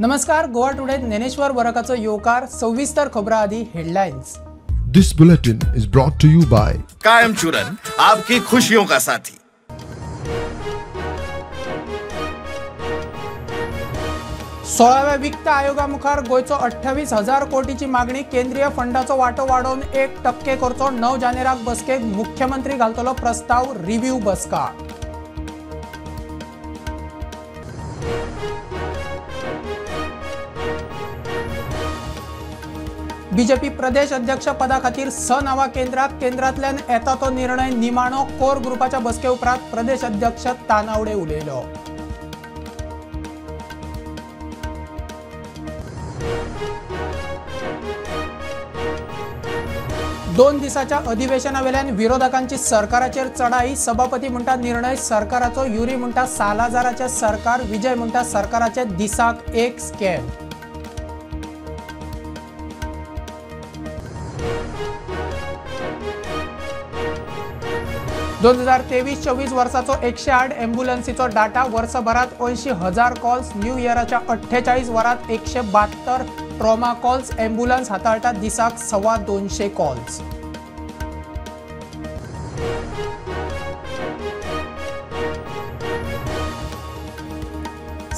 नमस्कार, गोवा टुडे ज्ञानेश्वर वरकाचो येवकार. सविस्तर खबरां आदी headlines. This bulletin is brought to you by Kayam Churan, आपकी खुशियों का साथी. 16व्या वित्त आयोगा मुखार गोंयचो 28,000 कोटीची मागणी. केंद्रीय फंडाचो वांटो वाडोवन 1% करचो. 9 जानेराक बसकेक मुख्यमंत्री घालतलो प्रस्ताव. रिव्यू बसका. बीजेपी प्रदेश अध्यक्ष पदा खातीर 6 नांवां केंद्राक. केंद्रांतल्यान येता तो निर्णय निमाणो. कोर ग्रुपाच्या बसके उपरांत प्रदेश अध्यक्ष तानावडे उलयलो. दोन दिसाच्या अधिवेशनावेल्यान विरोधकांची सरकाराचेर चढाई. सभापती म्हणटा निर्णय सरकाराचो. युरी म्हणटा सालाजाराचें सरकार. विजय म्हणटा सरकाराचे दिसाक एक स्कॅम. दोन 2023-24 वर्साचो 108 एम्ब्युलन्सीचो डाटा. वर्सभरात 80,000 कॉल्स. न्यू इयराच्या 48 वरांत 172 ट्रॉमा कॉल्स. एम्ब्युलन्स हाताळटा दिसाक 225 कॉल्स.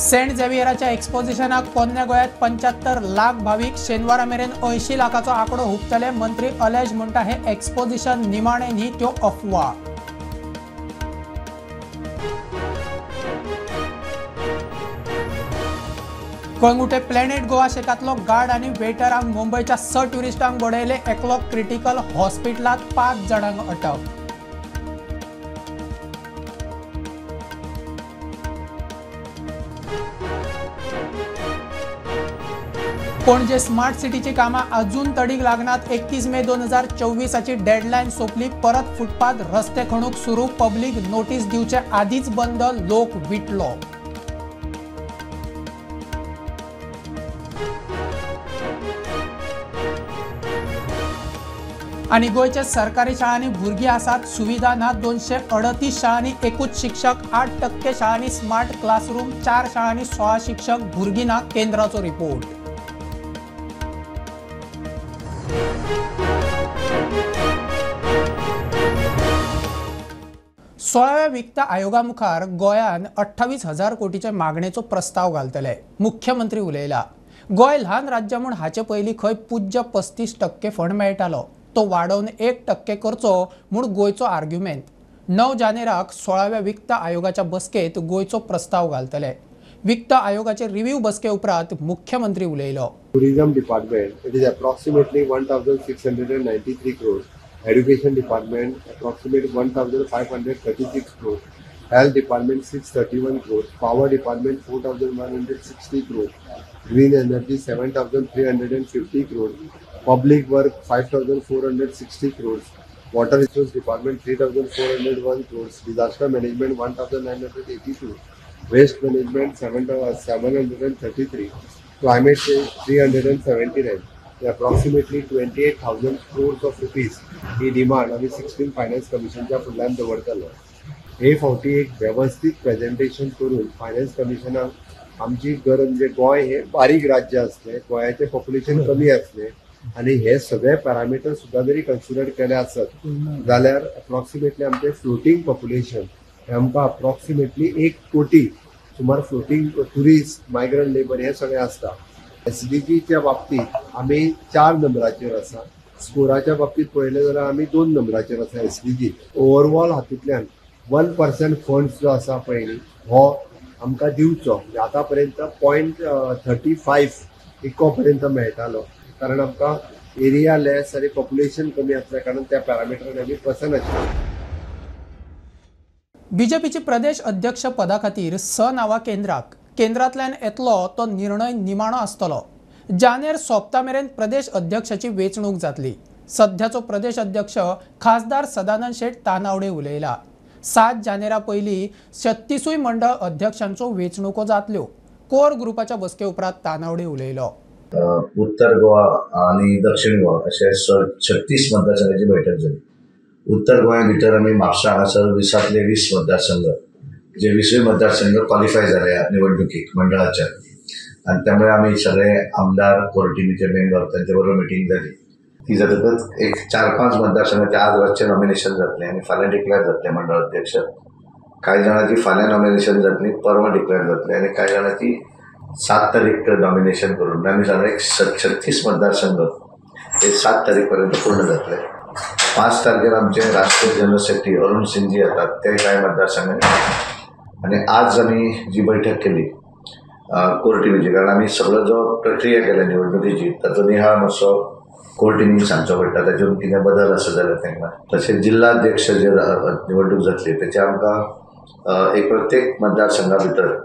सेंट झेवियराच्या एक्सपोजिशनाक पोन्न्या गोंयांत 75 लाख भावीक. शेनवारा मेरेन 80 लाखाचो आंकडो हुपतले. मंत्री अलेज म्हणटा हे एक्सपोजिशन निमाणें न्ही, त्यो अफवा. कळंगुटे प्लॅनेट गोवा शेकांतलो गार्ड आनी वेटरांक मुंबयच्या 6 ट्युरिस्टांक बडयले. एकलो क्रिटिकल, हॉस्पिटलांत 5 जाणांक अटक. पणजे स्मार्ट सिटीची कामां अजून तडीक लागनात. 31 मे 2024 डेडलायन सोंपली. परत फुटपाथ रस्ते खणूंक सुरू. पब्लीक नोटीस दिवचे आदींच बंद. लोक विटलो. आनी गोंयच्या सरकारी शाळांनी भुरगीं आसात, सुविधा ना. 238 शाळांनी एकूच शिक्षक. 8% शाळांनी स्मार्ट क्लासरूम. 4 शाळांनी 16 शिक्षक. भुरगीं ना. केंद्राचो रिपोर्ट. सोळाव्या वित्त आयोगा मुखार गोंयान 28,000 कोटीचे मागणेचो प्रस्ताव घालतले. मुख्यमंत्री उलयला. गोंय ल्हान राज्य म्हूण हाचे पयलीं खंय 0.35% फंड मेळटालो, तो वाडोवन 1% करचो म्हूण गोंयचो आर्ग्युमेंट. 9 जानेराक 16व्या वित्त आयोगाच्या बसकेंत गोंयचो प्रस्ताव घालतले. वित्त आयोगाचे रिव्यू बसके उपरांत मुख्यमंत्री उलयलो. Tourism department it is approximately 1,693 crore. Education department approximate 1,536 crore. Health department 631 crore. Power department 4,160 crore. Green energy 7,350 crore. Public work 5,460 crores, water resource department 3,401 crores, disaster management 1,982, waste management 733, climate change 379. Approximately 28,000 crores of rupees he demand आमी 16 finance कमिशनच्या फुडल्यान दवरतलो. हे फावटी एक वेवस्थीत presentation करून finance कमिशनाक आमची गरज, म्हणजे गोंय हे बारीक राज्य आसलें, गोंयाचें पॉप्युलेशन कमी आसलें आनी हे सगळे पॅरामिटर सुद्दां जरी कन्सिडर केले आसत जाल्यार अप्रॉक्सिमेटली आमचें फ्लोटींग पॉप्युलेशन हे आमकां अप्रॉक्सिमेटली 1 कोटी सुमार फ्लोटींग ट्युरिस्ट, मायग्रंट लेबर हे सगळें आसता. एसडीजीच्या बाबतींत आमी 4 नंबराचेर आसा. स्कोराच्या बाबतींत पळयलें जाल्यार आमी 2 नंबराचेर आसा. एसडीजी ओवरऑल हातूंतल्यान 1% फंड्स जो आसा पळय न्ही हो आमकां दिवचो. आतां पर्यंत 0.35 इको पर्यंत मेळटालो, कारण आमकां एरिया लेस आनी पॉप्युलेशन कमी आसल्या कारणान त्या पॅरामिटरान आमी बसनाशिल्ले. बीजेपीचे प्रदेश अध्यक्ष पदा खातीर 6 नांवां केंद्राक. केंद्रांतल्यान येतलो तो निर्णय निमाणो आसतलो. जानेर सोंपता मेरेन प्रदेश अध्यक्षाची वेंचणूक जातली. सध्याचो प्रदेश अध्यक्ष खासदार सदानंद शेट तानावडे उलयला. 7 जानेरा पयलीं 36 मंडळ अध्यक्षांच्यो वेंचणुको जातल्यो. कोर ग्रुपाच्या बसके उपरांत तानावडे उलयलो. उत्तर गोवा आणि दक्षिण गोवा अशे 36 मतदारसंघाची बैठक झाली. उत्तर गोंया भितर आमी म्हापसा हांगासर 20 20 मतदारसंघ जे 20 मतदारसंघ क्वालिफाय झाले निवडणुकीक मंडळाच्या. आनी त्यामुळे आमी सगळे आमदार कोर टिमीचे मेंबर तांचे बरोबर मिटींग जाली. ती जातकच एक 4-5 मतदारसंघाचे आज रातचें नॉमिनेशन जातलें आनी फाल्यां डिक्लेअर जातलें मंडळ अध्यक्ष. कांय जाणांची फाल्यां नॉमिनेशन जातली, परवां डिक्लेअर जातलें आनी कांय जाणांची 7 तारीख नॉमिनेशन करून आमी सादारण एक 36 मतदारसंघ हे 7 तारीख पर्यंत पूर्ण जातले. 5 तारखेर आमचे राष्ट्रीय जनरल सेक्रेटरी अरुण सिंगजी येतात ते कांय मतदारसंघांनी. आनी आज आमी जी बैठक केली कोर टिमीची, कारण आमी सगळो जो प्रक्रिया केल्या निवडणुकीची ताचो निहाळ मातसो कोर टिमीक सांगचो पडटा, तातूंत कितें बदल आसा जाल्यार तांकां. तशेंच जिल्लाध्यक्ष जे निवडणूक जातली तेचे आमकां एक प्रत्येक मतदारसंघा भितर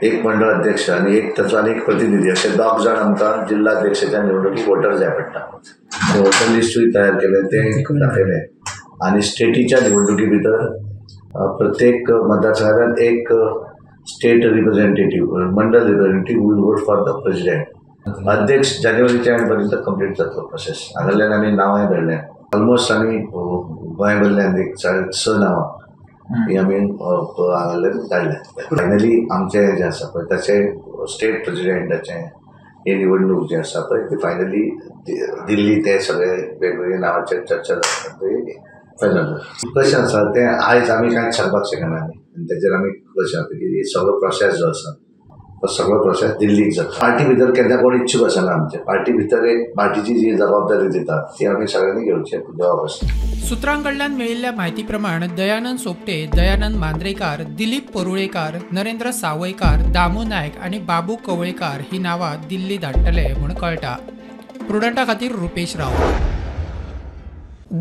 एक मंडळ अध्यक्ष आनी एक ताचो आनी एक प्रतिनिधी अशे 2 जाण आमकां जिल्लाध्यक्षाच्या निवडणुकीक वोटर जाय पडटा. ते वोटर लिस्टूय तयार केलें, तें दाखयलें. आनी स्टेटीच्या निवडणुकी भितर प्रत्येक मतदारसंघांत एक स्टेट रिप्रेझेंटेटिव्ह मंडळ representative will vote for the president. अध्यक्ष जानेवारीच्या एंड पर्यंत कंप्लीट जातलो प्रोसेस. हांगासरल्यान आमी नांवांय धाडल्या ऑलमोस्ट आमी गोंय भरल्यान एक 6 नांवां ही आमी हांगासरल्यान धाडल्या. फायनली आमचें जें आसा पळय ताचें स्टेट प्रेजिडेंटाचें ही निवडणूक जी आसा पळय ती फायनली दिल्ली ते सगळे वेगवेगळे नांवाचेर चर्चा जाता ते फायनल कशें आसा तें आयज आमी कांयच सांगपाक शकना न्ही. आनी तेचेर आमी कशें आसा की सगळो प्रोसेस जो आसा तो सगळो प्रोसेस दिल्लीक जाता. पार्टी भितर केन्ना कोण इच्छूक आसना आमचे पार्टी भितर एक पार्टीची जी जबाबदारी दिता ती आमी सगळ्यांनी घेवची जबाब आसता. सुत्रां कडल्यान मेळिल्ल्या म्हायती प्रमाण दयानंद सोपटे, दयानंद मांद्रेकार, दिलीप परुळेकार, नरेंद्र सावयकार, दामू नायक आनी बाबू कवळेकार ही नांवां दिल्ली धाडटले म्हूण कळटा. प्रुडंटा खातीर रुपेश राव.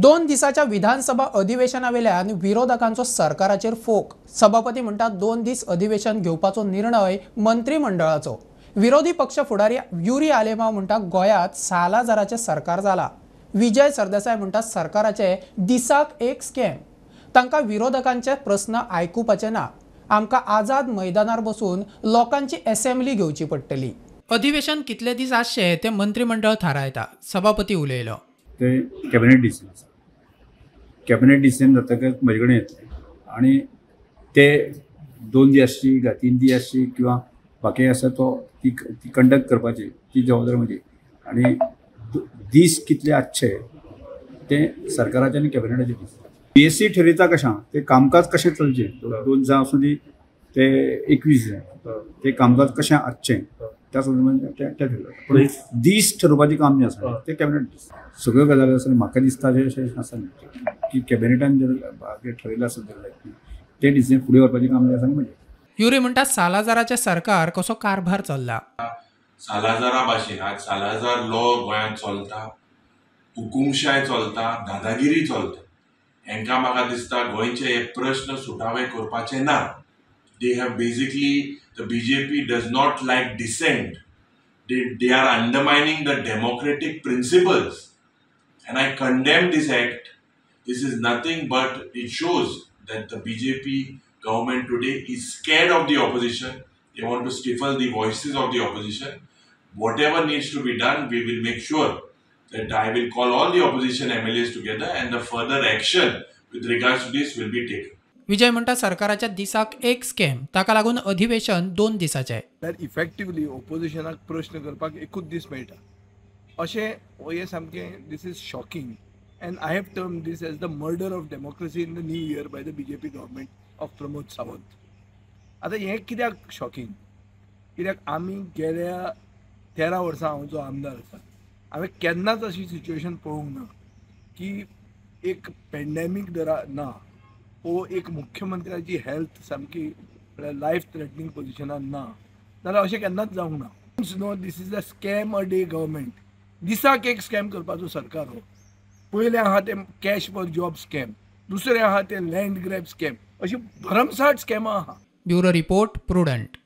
2 दिसाच्या विधानसभा अधिवेशनावेल्यान विरोधकांचो सरकाराचेर फोक. सभापती म्हणटात 2 दीस अधिवेशन घेवपाचो निर्णय मंत्रिमंडळाचो. विरोधी पक्ष फुडारी युरी आलेमाव म्हणटा गोंयांत सालाझाराचें सरकार जाला. विजय सरदेसाय म्हणटा सरकाराचे दिसाक एक स्कॅम. तांकां विरोधकांचे प्रस्न आयकुपाचे ना. आमकां आझाद मैदानार बसून लोकांची एसेंब्ली घेवची पडटली. अधिवेशन कितले दीस आसचे ते मंत्रिमंडळ थारायता, सभापती उलयलो. ते कॅबिनेट डिसिजन आसा. कॅबिनेट डिसिजन जातकच म्हजे कडेन येतलें आनी ते 2 दीस आसची काय 3 दीस आसची किंवा बाकी आसा तो ती कंडक्ट करपाची ती जबाबदारी म्हजी. आनी दीस कितले आसचे ते सरकाराचे आनी कॅबिनेटाचे दीस. पी एस सी ठरयता कशें ते कामकाज कशें चलचें, 2 दिसां आसूं दी ते 21 दिसां ते कामकाज कशें आसचें त्या संदर्भात ते ठरयता. पूण दीस ठरोवपाचें काम जें आसा तें कॅबिनेट दीस. सगळ्यो गजाली आसा म्हाका दिसता अशें आसा की कॅबिनेटान जर ठरयलें आसत जाल्यार तें डिसिजन फुडें व्हरपाचें काम जें आसा न्ही म्हजें. युरी म्हणटा सालाझाराचें सरकार कसो कारभार चल्ला. सालाझारा भाशेन आज सालाझार लॉ गोंयांत चलता, हुकुमशाय चलता, दादागिरी चलता. हेंकां म्हाका दिसता गोंयचे हे प्रश्न सुटावे करपाचे ना. They have basically, the BJP does not like dissent. They are undermining the democratic principles. And I condemn this act. This is nothing but it shows that the BJP government today is scared of the opposition. They want to stifle the voices of the opposition. Whatever needs to be done, we will make sure that I will call all the opposition MLAs together and the further action with regards to this will be taken. Vijay म्हणटा सरकाराच्या दिसाक एक scam, ताका लागून अधिवेशन 2 दिसाचें. जाल्यार effectively ओपोजिशनाक प्रश्न करपाक एकूच दीस मेळटा अशें हें सामकें this is shocking and I have term this as the murder of democracy in the new year by the BJP government of Pramod Sawant. आतां हें कित्याक शॉकिंग, कित्याक आमी गेल्या 13 वर्सां हांव जो आमदार आसा हांवें केन्नाच अशी सिच्युएशन पळोवंक ना की एक पेंडेमीक जर ना वो एक मुख्यमंत्र्याची हेल्थ सामकी म्हळ्यार लायफ थ्रेटनींग पोजिशनान ना जाल्यार अशें केन्नाच जावंक ना. No, this is a scam a day government. दिसाक एक स्कॅम करपाचो सरकार हो. पयलें आहा तें कॅश फॉर जॉब स्कॅम, दुसरें आहा तें लँड ग्रॅब स्कॅम, अशी भरमसाठ स्कॅमां आहा. Bureau report, Prudent.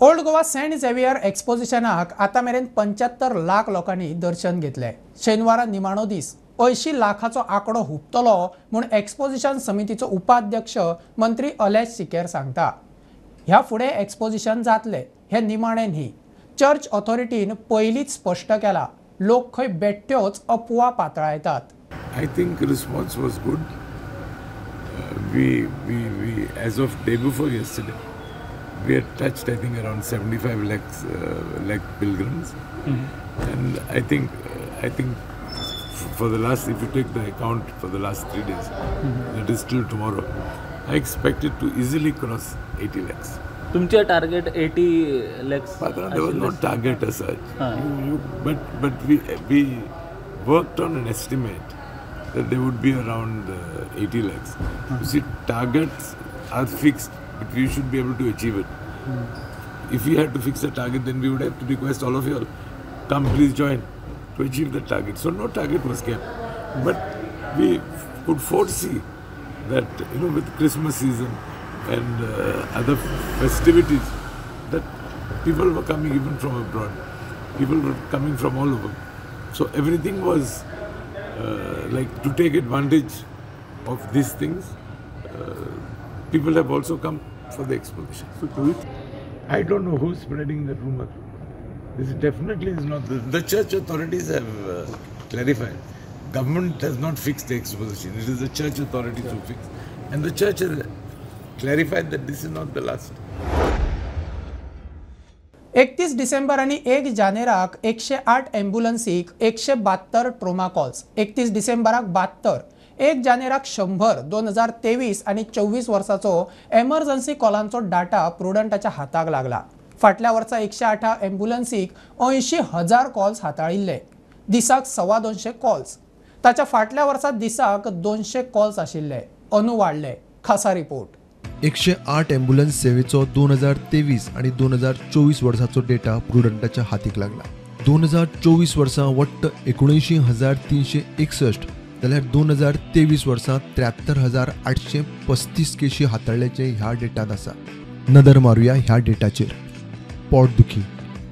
Old Goa Saint Xavier एक्सपोजिशनाक आतां मेरेन 75 लाख लोकांनी दर्शन घेतलें. शेनवारा निमाणो दीस 80 लाखाचो आंकडो हुपतलो म्हूण एक्सपोजिशन समितीचो उपाध्यक्ष मंत्री अलेश सिकेर सांगता. ह्या फुडें एक्सपोजिशन जातलें हें निमाणें न्ही. चर्च ऑथॉरिटीन पयलींच स्पश्ट केला, लोक खंय बेठ्योच अफवा पातळायतात. I think response was good. We as of day before yesterday, We had touched, I think, around 75 lakh pilgrims, and I think for the last, if you take the account for the last 3 days, that is till tomorrow, I expect it to easily cross 80 lakhs. तुमचे target 80 lakhs? There was no target as such. But we worked on an estimate that there would be around 80 lakhs. You see, targets are fixed, but we should be able to achieve it. If we had to fix a target, then we would have to request all of you all, come please join to achieve the target. So no target was kept. But we could foresee that, you know, with Christmas season and other festivities, that people were coming even from abroad. People were coming from all over. So everything was like to take advantage of these things. People have also come for the exposition. So do it. I don't know who's spreading the rumor. This definitely is not. The church authorities have clarified. Government has not fixed the exposition. It is the church authorities who fix. And the church has clarified that this is not the last. 31 December आणि 1 जानेराक 108 ॲम्ब्युलन्सीक 172 trauma calls. 31 डिसेंबराक 72, 1 जानेराक 100. 2023 आणि 24 वर्साचो emergency कॉलांचो data प्रुडंटाच्या हाताक लागला. फाटल्या वर्सा 108 ॲम्ब्युलन्सीक 80,000 calls हाताळिल्ले. दिसाक 225 calls. ताच्या फाटल्या वर्सा दिसाक 200 कॉल्स आशिल्ले. अनु वाडले. खासा रिपोर्ट. 108 ॲम्ब्युलन्स सेवेचो 2023 आणि 2024 वर्साचो डेटा प्रुडंटाच्या हातीक लागला. 2024 वर्सा वट्ट 79,361 जाल्यार 2023 वर्सा 73,835 केशी हाताळ्ळ्याचे ह्या डेटांत आसा. नदर मारुया ह्या डेटाचेर. पोटदुखी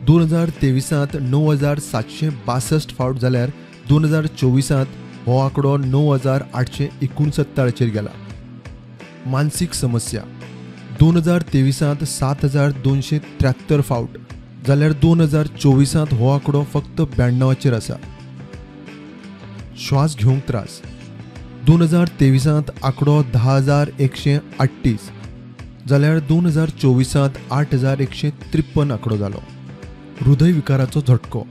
2023 9,762 फावट जाल्यार 2024 हो आंकडो 9,869 गेला. मानसीक समस्या 2023 7,273 फावट जाल्यार 2024 हो आंकडो फक्त 92 आसा. श्वास घेवंक त्रास 2023 आंकडो 10,138 जाल्यार 2024 8,153 आंकडो जालो. हृदयविकाराचो झटको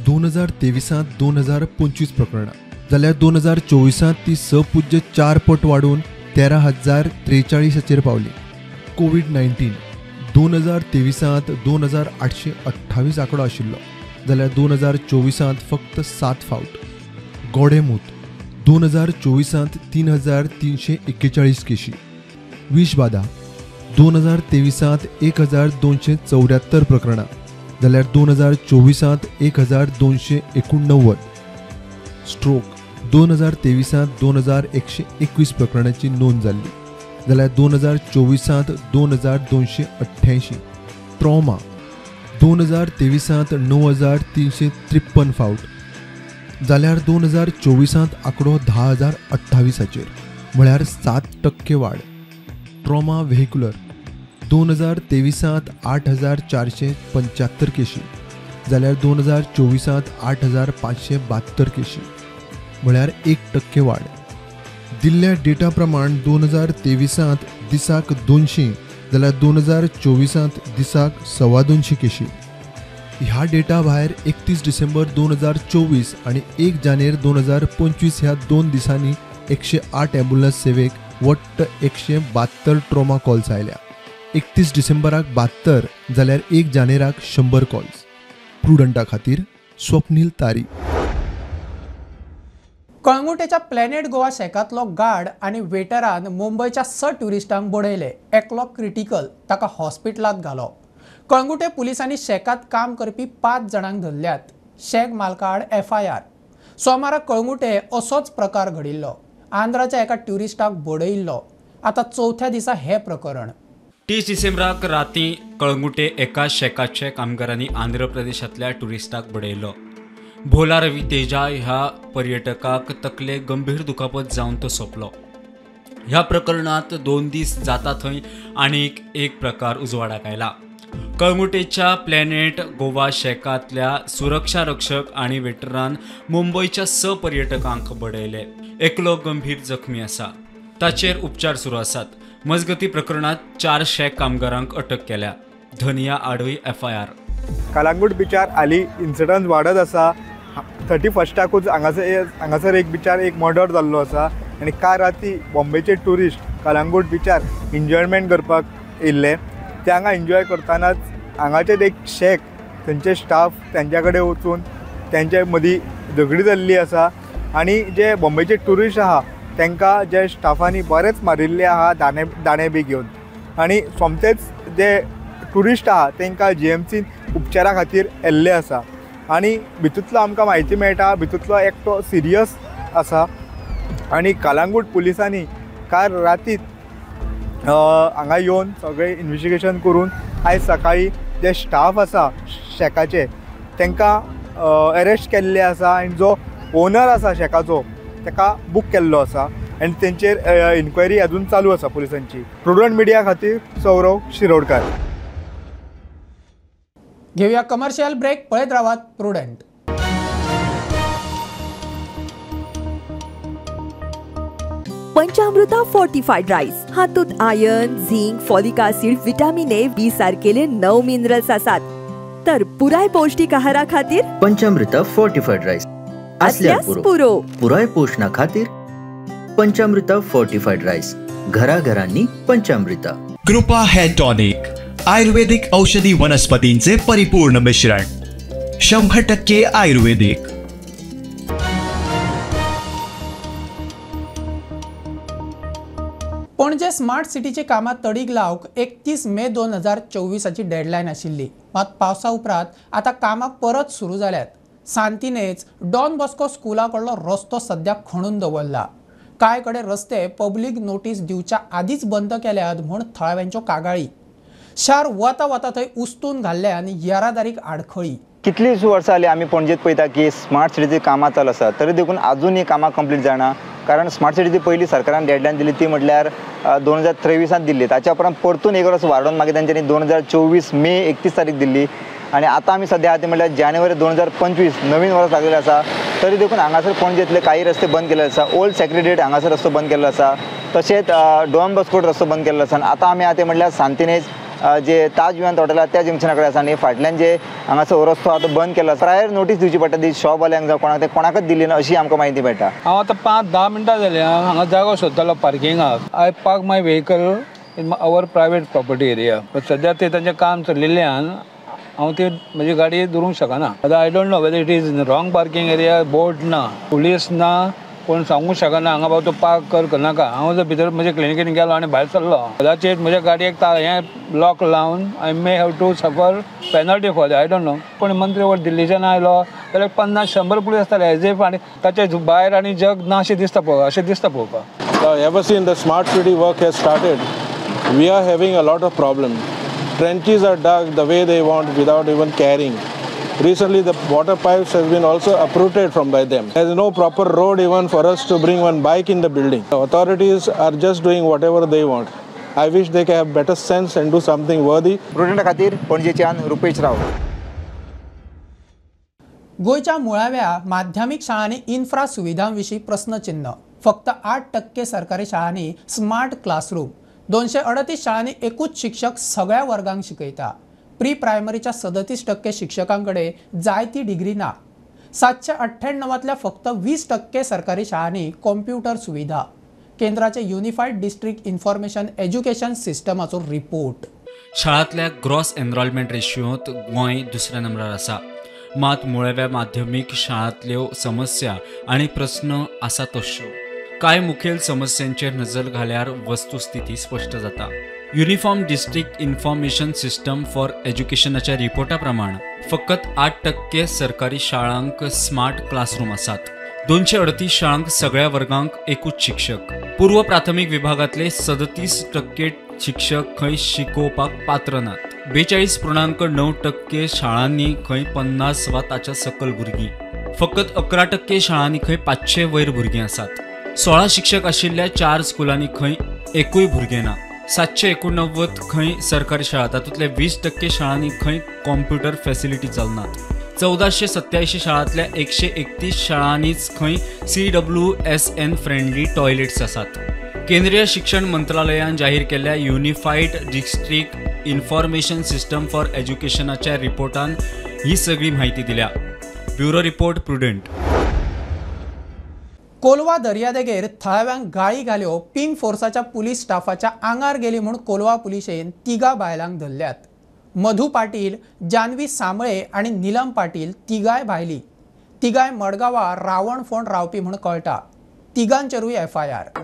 2023 2,025 प्रकरणां जाल्यार 2024 ती 6.4 पट वाडून 13,043 पावली. कोवीड-19 2023 2,828 आंकडो आशिल्लो जाल्यार 2024 फक्त 7 फावट. गोडेमूत 2024 3,341 केशी. विषबाधा 2023 1,274 प्रकरणां जाल्यार 2024 1,289. स्ट्रोक 2023 2,121 प्रकरणांची नोंद जाल्ली जाल्यार 2024 2,288. ट्रॉमा 2023 9,353 फावट जाल्यार 2024 आंकडो 10,028 म्हळ्यार 7% वाड. ट्रॉमा व्हेक्युलर 2023 8,475 केशी जाल्यार 2024 8,572 केशी म्हळ्यार 1% वाड. दिल्ल्या डेटा प्रमाण 2023 दिसाक 200 जाल्यार 2024 दिसाक 225 केशी. ह्या डेटा भायर 31 डिसेंबर 2024 आनी 1 जानेर 2025 ह्या 2 दिसांनी 108 ॲम्ब्युलन्स सेवेक वट्ट 172 ट्रॉमा कॉल्स आयल्या. 31 डिसेंबराक 72 जाल्यार 1 जानेराक 100 कॉल्स. प्रुडंटा खातीर स्वप्नील तारी. कळंगुटेच्या प्लॅनेट गोवा शेकांतलो गार्ड आनी वेटरान मुंबयच्या 6 ट्युरिस्टांक बडयले. एकलो क्रिटिकल, ताका हॉस्पिटलांत घालो. कळंगुटे पुलिसांनी शेकांत काम करपी 5 जाणांक धरल्यात. शेक मालकाआड FIR. सोमारा कळंगुटे असोच प्रकार घडिल्लो. आंध्राच्या एका ट्युरिस्टाक बडयिल्लो. आतां चवथ्या दिसा हें प्रकरण. 30 डिसेंबराक राती कळंगुटे एका शेकाच्या कामगारांनी आंध्र प्रदेशांतल्या ट्युरिस्टाक बडयलो. भोला रवी तेजा ह्या पर्यटकाक तकले गंभीर दुखापत जावन तो सोंपलो. ह्या प्रकरणांत 2 दीस जाता थंय आनीक एक प्रकार उजवाडाक आयला. कळंगुटेच्या प्लॅनेट गोवा शेकांतल्या सुरक्षा रक्षक आनी वेटरान मुंबयच्या 6 पर्यटकांक बडयले. एकलो गंभीर जखमी आसा, ताचेर उपचार सुरू आसात. मजगती प्रकरणात 4 शॅक कामगारांक अटक केल्या. धनिया आडवी एफआयआर. कलांगूट बिचार हालीं इन्सिडंट वाडत आसा. 31 हांगासर एक बिचार एक मर्डर जाल्लो आसा आनी काल राती बॉम्बेचे ट्युरिस्ट कलांगूट बिचार एन्जॉयमेंट करपाक येयल्ले. ते हांगा एन्जॉय करतानाच हांगाचेच एक शॅक थंयचे स्टाफ तेंच्या कडेन वचून तेंचे मदीं झगडी जाल्ली आसा आनी जे बॉम्बेचे ट्युरिस्ट आहा तांकां जे स्टाफांनी बरेंच मारिल्ले आहा दाणे बी घेवन आनी सोमतेच जे ट्युरिस्ट आहा तांकां जीएमसीन उपचारा खातीर येल्ले आसा आनी भितूंतलो आमकां म्हायती मेळटा भितूंतलो एकटो सिरियस आसा आनी कलांगूट पुलिसांनी काल रातीत हांगा येवन सगळें इन्वेस्टिगेशन करून आयज सकाळीं जे स्टाफ आसा शॅकाचे तांकां अरेस्ट केल्ले आसा आनी जो ओनर आसा शॅकाचो ताका बूक केल्लो आसा आनी तेंचेर इन्क्वायरी अजून चालू आसा पुलिसांची. प्रुडंट मिडिया खातीर सौरव शिरोडकर. घेऊया कमर्शियल ब्रेक. पळयत रावात प्रुडंट. पंचामृता फोर्टिफाईड राईस हातूंत iron, zinc, folic acid, vitamin A, B सारकेले 9 मिनरल्स आसात. तर पुराय पौष्टिक आहारा खातीर पंचामृता फोर्टिफाईड राईस असल्यास पुरो. पुराय पोषणा खातीर पंचामृता फोर्टिफाईड राईस घराघरांनी पंचामृता. कृपा हेअर टॉनिक आयुर्वेदिक औषधी वनस्पतींचे परिपूर्ण मिश्रण, 100% आयुर्वेदिक. पणजे स्मार्ट सिटीचे कामां तडीक लावंक 31 मे 2024 डेडलायन आशिल्ली. मात पावसा उपरांत आतां कामां परत सुरू जाल्यात. सांतिनेज डॉन बॉस्को स्कुला कडलो रस्तो सद्या खणून दवरला. कांय कडेन रस्ते पब्लीक नोटीस दिवच्या आदींच बंद केल्यात म्हूण थळाव्यांच्यो कागाळी. शार वता वता थंय उस्तून घाल्ले आनी येरादारीक आडखळी. कितलींच वर्सां जालीं आमी पणजेंत पळयता की स्मार्ट सिटीची कामां चालू आसा तरी देखून आजून ही कामां कंप्लीट जायना. कारण स्मार्ट सिटीची पयलीं सरकारान डेडलायन दिली ती म्हटल्यार 2023 दिल्ली. ताच्या उपरांत परतून एक वर्स वाडोवन मागीर तेंच्यांनी 2024 मे 31 तारीख दिल्ली आनी आतां आमी सद्या आहा ती म्हटल्यार जानेवारी 2025 नवीन वर्स लागलेलें आसा. तरी देखून हांगासर पणजेंतले काही रस्ते बंद केल्ले आसा. ओल्ड सेक्रेटरीएट हांगासर रस्तो बंद केल्लो आसा, तशेंच डॉन बॉस्को रस्तो बंद केल्लो आसा. आनी आतां आमी आहा ते म्हटल्यार सांतिनेज जे ताज विमान हॉटेल आहा त्या जंक्शना कडेन आसा आनी फाटल्यान जे हांगासर रस्तो आहा तो बंद केलो. प्रायर नोटीस दिवची पडटा ती शॉपवाल्यांक जावं कोणाक, ते कोणाकच दिली ना अशी आमकां म्हायती मेळटा. हांव आतां 5-10 मिनटां जालीं हांगा जागो सोदतालो पार्किंगाक. I park my vehicle in our private property area. सद्या ते तांचें काम चलिल्ल्यान हांव ती म्हजी गाडी दवरूंक शकना. आतां I don't know whether it is in wrong parking area. Board ना, पुलीस ना, कोण सांगूंक शकना हांगा बाबा तूं पार्क कर करनाका. हांव जर भितर म्हज्या क्लिनिकेन गेलो आनी भायर सरलो कदाचीत म्हज्या गाडयेक हें लॉक लावन I may have to suffer penalty for I don't know. कोण मंत्री वर दिल्लीच्यान आयलो जाल्यार 50-100 पुलीस आसताले एज if आनी ताचे भायर आनी जग ना अशें दिसता पळोवपाक, अशें दिसता पळोवपाक. Ever since the smart city work has started, we are having a lot of problem. Trenches are dug the way they want without even caring. Recently, the water pipes has been also uprooted from by them. There is no proper road even for us to bring one bike in the building. The authorities are just doing whatever they want. I wish they can have better sense and do something worthy. प्रुडंटा खातीर पणजेच्यान रुपेश राव. गोंयच्या मुळाव्या माध्यमीक शाळांनी infra सुविधां विशीं प्रस्नचिन्ह. फक्त 8% सरकारी शाळांनी स्मार्ट क्लासरूम, 238 शाळांनी एकूच शिक्षक सगळ्या वर्गांक शिकयता. प्री प्रायमरीच्या 37% शिक्षकांकडे जायती डिग्री ना. 798तल्या फक्त 20% सरकारी शाळांनी कॉम्प्युटर सुविधा. केंद्राचे युनिफाईड डिस्ट्रिक्ट इन्फॉर्मेशन एज्युकेशन सिस्टमाचो रिपोर्ट. शाळांतल्या ग्रॉस एनरोलमेंट रेशियोंत गोंय दुसऱ्या नंबरार आसा. मात मुळाव्या माध्यमीक शाळांतल्यो समस्या आनी प्रस्न आसा तश्यो. कांय मुखेल समस्यांचेर नजर घाल्यार वस्तुस्थिती स्पश्ट जाता. Uniform district information system for एज्युकेशनाच्या रिपोर्टा प्रमाण फकत 8% सरकारी शाळांक स्मार्ट क्लासरूम आसात. 238 शाळांक सगळ्या वर्गांक एकूच शिक्षक. पूर्व प्राथमीक विभागांतले 37% शिक्षक खंय शिकोवपाक पात्र नात. 42.9% शाळांनी खंय 50 वा ताच्या सकल भुरगीं. फकत 11% शाळांनी खंय 500 वयर भुरगीं आसात. 16 शिक्षक आशिल्ल्या 4 स्कुलांनी खंय एकूय भुरगें ना. 789 खंय सरकारी शाळा, तातूंतले 20% शाळांनी खंय कॉम्प्युटर फॅसिलिटी चलनात. 1487 शाळांतल्या 131 शाळांनीच खंय CWSN friendly toilets आसात. केंद्रीय शिक्षण मंत्रालयान जाहीर केल्ल्या unified district information system for एज्युकेशनाच्या रिपोर्टान ही सगळी माहिती दिल्या. Bureau report, Prudent. Colva दर्यादेगेर थळाव्यांक गाळी घाल्यो पिंक फोर्साच्या पुलीस स्टाफाच्या आंगार गेली म्हूण कोलवा पुलिशेन तिगा बायलांक धरल्यात. मधू पाटील, जानवी सांबळे आनी नीलम पाटील तिगाय भायली. तिगाय मडगांवा रावणफोंड रावपी म्हूण कळटा. तिगांचेरूय एफआयआर.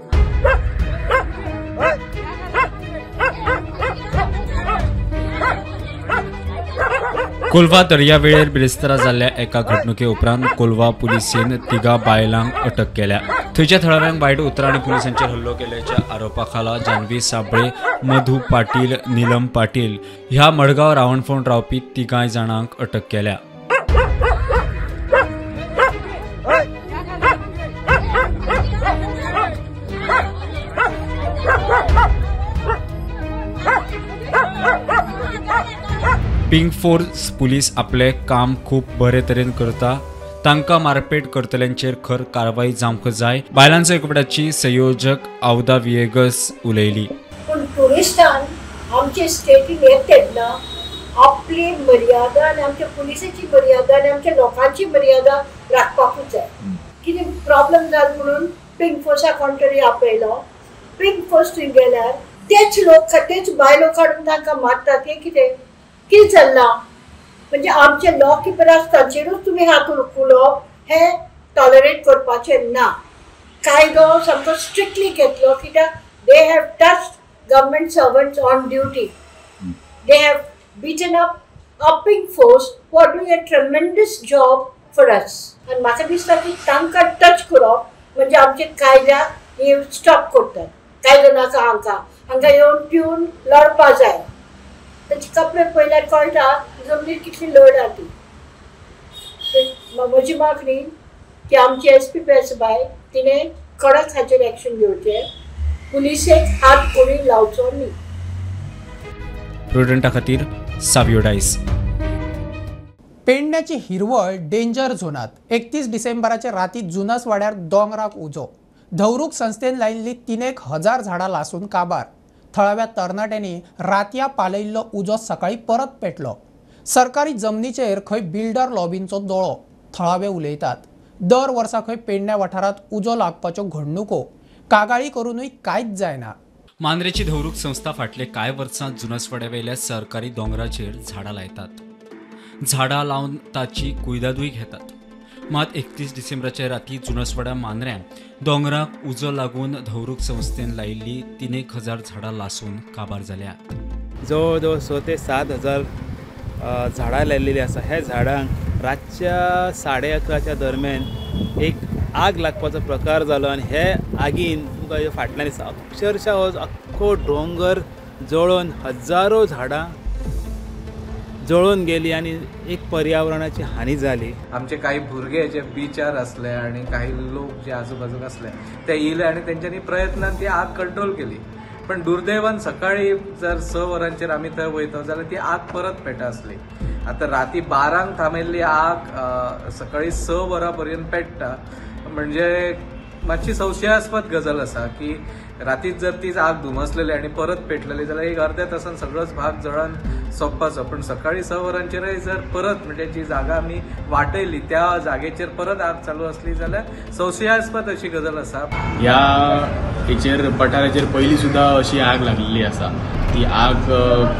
कोलवा दर्यावेळेर बिरेस्तारा जाल्ल्या एका घडणुके उपरांत कोलवा पुलिसेन तिगा बायलांक अटक केल्या. थंयच्या थळाव्यांक वायट उतरां आनी पुलिसांचेर हल्लो केल्याच्या आरोपा खाला जानवी साबळे, मधू पाटील, नीलम पाटील ह्या मडगांव रावणफोंड रावपी तिगाय जाणांक अटक केल्या. पिंक फोर्स पुलीस आपले काम खूब बरे तरेन करता. तांकां मारपेट करतल्यांचेर खर कारवाई जावंक जाय. बायलांचो एकवटाची संयोजक आवदा विएगस उलयली. पूण ट्युरिस्टान आमचे स्टेटीन येत तेन्ना आपली मर्यादा आनी आमच्या पुलिसाची मर्यादा आनी आमच्या लोकांची मर्यादा राखपाकूच जाय. कितें प्रॉब्लम जाल म्हणून पिंक फोर्साक कोण तरी आपयलो, पिंक फोर्स थंय गेल्यार तेच लोक तेच बायलो काडून तांकां मारतात. हें कितें कितें चल्लां? म्हणजे आमचे लॉ किपर आसा तांचेरूच तुमी हात उखलप हें टॉलरेट करपाचें ना. कायदो सामको स्ट्रिक्टली घेतलो कित्याक they have touched government servants on duty, they have beaten up a pink force who are doing a tremendous job for us. आनी म्हाका दिसता की तांकां टच करप म्हणजे आमचे कायद्याक हे स्टॉप करतात. कायदो नाका हांकां, हांकां येवन पिवन लडपा जाय. तांचे कपडे पळयल्यार कळटा जमनीर कितली लड आहा ती. म्हजी मागणी की आमची एस पी बेसबाय तिणें कडक हाचेर एक्शन घेवचें, पुलिसेक हात कोणी लावचो न्ही. प्रुडंटा खातीर सावियो डायस. पेडण्याची हिरवळ डेंजर झोनात. 31 डिसेंबराचे राती जुनस वाड्यार दोंगराक उजो. धवरूक संस्थेन लायिल्ली 3,000 झाडां लासून काबार. थळाव्या तरणाट्यांनी रातया पालयिल्लो उजो सकाळी परत पेटलो. सरकारी जमनीचेर खंय बिल्डर लॉबींचो दोळो. थळावे उलयतात. दर वर्सा खंय पेडण्या वाठारांत उजो लागपाच्यो घडणुको. कागाळी करूनय कांयच जायना. मांद्रेची धवरूक संस्था फाटले कांय वर्सां जुनसवाड्यावेल्या सरकारी दोंगराचेर झाडां लायतात. झाडां लावन ताची कुयदादूय घेतात. मात 31 डिसेंबराच्या राती जुनसवाड्या मांद्र्या दोंगराक उजो लागून धवरूक संस्थेन लायिल्ली 3,000 झाडां लासून काबार जाल्या. जवळ जवळ 6 ते 7 हजार झाडां लायिल्लीं आसा. ह्या झाडांक रातच्या 11:30च्या दरम्यान एक आग लागपाचो प्रकार जालो आनी हे आगीन तुमकां फाटल्यान दिसता अक्षरशः हो आख्खो दोंगर जळोवन हजारो झाडां जळोवन गेली आनी एक पर्यावरणाची हानी जाली. आमचे काही भुरगे जे बिचार आसले आनी काही लोक जे आजूबाजूक आसले ते येयले आनी तेंच्यांनी प्रयत्नान ती आग कंट्रोल केली. पण दुर्दैवान सकाळी जर 6 वरांचेर आमी थंय वयता जाल्यार ती आग परत पेटा आसली. आतां राती 12 थांबयल्ली आग सकाळी 6 वरां पर्यंत पेट्टा म्हणजे मातशी संशयास्पद गजाल आसा की रातीच जर तीच आग धुमसलेली आनी परत पेटलेली जाल्यार एक अर्द्या तासान सगळोच भाग जळान सोंपपाचो. पण सकाळी 6 वरांचेरय जर परत म्हणजे जी जागा आमी वाटयली त्या जागेचेर परत आग चालू आसली जाल्यार संशयास्पद अशी गजाल आसा. ह्या हेचेर पठाराचेर पयलीं सुद्दां अशी आग लागलेली आसा. ती आग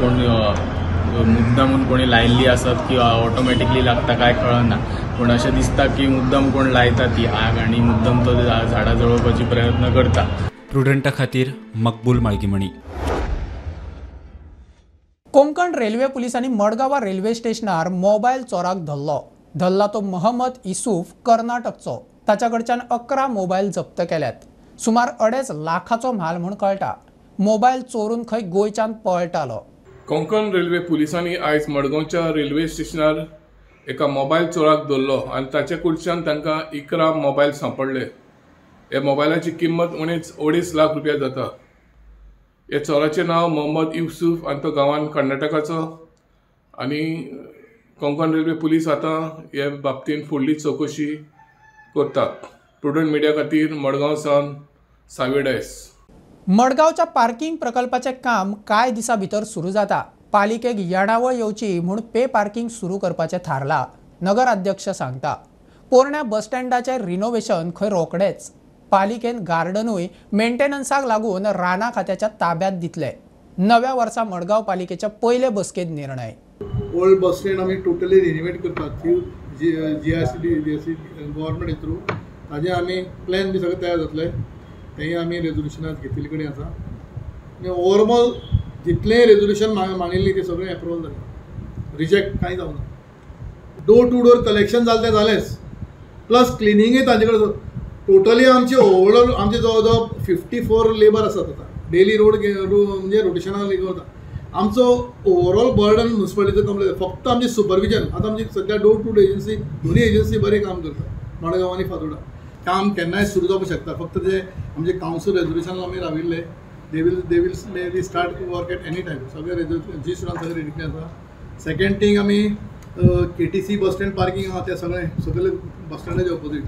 कोण मुद्दामून कोणी लायिल्ली आसत की ऑटोमॅटिकली लागता काय कळना, पूण अशें दिसता की मुद्दम कोण लायता ती आग आनी मुद्दम तो झाडां जळोवपाची प्रयत्न करता. प्रुडंटा खातीर मकबूल माळगीमणी. कोंकण रेल्वे पुलिसांनी मडगांवा रेल्वे स्टेशनार मोबायल चोराक धरलो. धरला तो मोहम्मद इसूफ कर्नाटकचो. ताच्या कडच्यान 11 मोबायल जप्त केल्यात. सुमार 2.5 लाखाचो म्हाल म्हूण कळटा. मोबायल चोरून खंय गोंयच्यान पळटालो. कोंकण रेल्वे पुलिसांनी आयज मडगांवच्या रेल्वे स्टेशनार एका मोबायल चोराक धरलो आनी ताचे कडच्यान तांकां 11 मोबायल सांपडले. ह्या मोबायलाची किंमत उणेच 2.5 लाख रुपया जाता. ह्या चोराचें नांव मोहम्मद युसूफ आनी तो गांवान कर्नाटकाचो आनी कोंकण रेल्वे पुलीस आतां हे बाबतींत फुडली चवकशी करतात. प्रुडंट मिडिया खातीर मडगांव सावन सावियो डायस. मडगांवच्या पार्किंग प्रकल्पाचें काम कांय दिसां भितर सुरू जाता. पालिकेक येणावळ येवची म्हूण पे पार्किंग सुरू करपाचें थारला, नगराध्यक्ष सांगता. पोरण्या बस स्टँडाचें रिनोव्हेशन खंय रोखडेच. पालिकेन गार्डनूय मेंटेनन्साक लागून राना खात्याच्या ताब्यात दितले. नव्या वर्सा मडगांव पालिकेच्या पयले बसकेंत निर्णय. ओल्ड बस स्टँड आमी टोटली रिनोवेट करतात through GICD GIC government through. ताजें आमी प्लॅन बी सगळें तयार जातले, तेंय आमी रेजोल्युशनां घेतिल्ले कडेन आसा. आनी ओवरऑल जितलें रेजोल्युशन मांडिल्लीं तें सगळें एप्रुवल जालें, रिजेक्ट कांय जावना. डोर टू डोर कलेक्शन जालें तें जालेंच, प्लस क्लिनिंगूय तांचे कडेन. टोटली आमचे ओवरऑल आमचे जवळ जवळ 54 लेबर आसात आतां डेली रोड म्हणजे रोटेशनाक वता. आमचो ओवरऑल बर्डन म्युनिसिपालिटीचो कमले, फक्त आमची सुपरविजन. आतां आमची सद्या डोर टू डोर एजन्सी, दोनूय एजन्सी बरें काम करता, मडगांव आनी फातोर्डा. काम केन्नाय सुरू जावपाक शकता, फक्त ते आमचे कावन्सील रेजोल्युशन आमी राविल्ले, they will may start work at any time. सगळे रेजोल्युशन जी सगळें रेडी आसा. सेकेंड थींग आमी KTC bus stand parking आहा तें सगळें सगळे बस स्टँडाचे ऑपोजीट,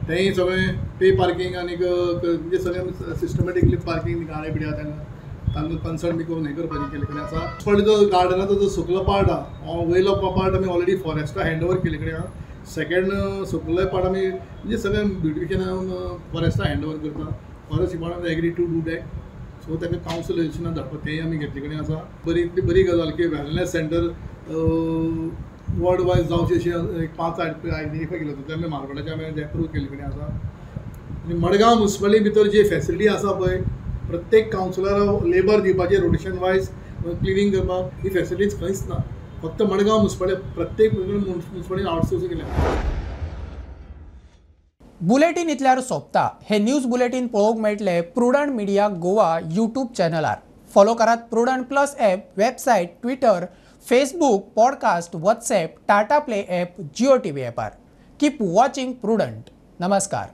तेंय सगळें पे पार्किंग आनी म्हणजे सगळें सिस्टमॅटिकली पार्किंग गाडी बिडी आहा तांकां तांकां कन्सर्न बी करून हें करपाचें केल्ले कडेन आसा. पण जो गार्डनाचो जो सुकलो पार्ट आहा, वयलो पार्ट आमी ऑलरेडी फॉरेस्टा हँड ओवर केल्ले कडेन आहा. सेकेंड सुकलो पार्ट आमी म्हणजे सगळें ब्युटिफिकेशन फॉरेस्टा हँड ओवर करता. Forest department agree to do that, so तांकां कावन्सिल रेजोल्युशनां धाडपाक तेंय आमी घेतले कडेन आसा. बरी इतली बरी गजाल की वेलनेस सेंटर वॉर्ड वायज जावचें अशें एक 5 आयडेंटिफाय केले होते, ते आमी मार्बोळाचे आमी एप्रूव केल्ले कडेन आसा. आनी मडगांव म्युनिसिपालिटी भितर जी फॅसिलिटी आसा पळय, प्रत्येक कावन्सिलराक लेबर दिवपाचें रोटेशन वायज क्लिनींग करपाक, ही फॅसिलिटीज खंयच ना. फक्त मडगांव म्युनिसिपालिटी प्रत्येक म्युनिसिपालिटीन आउटसोर्सिंग केल्या. बुलेटीन इतल्यार सोंपता. हे न्यूज बुलेटीन पळोवंक मेळटले प्रुडंट मिडिया गोवा यूट्यूब चॅनलार. फॉलो करात Prudent plus app, website, Twitter, Facebook, podcast, WhatsApp, Tata Play app, Jio TV ॲपार. Keep watching Prudent. नमस्कार.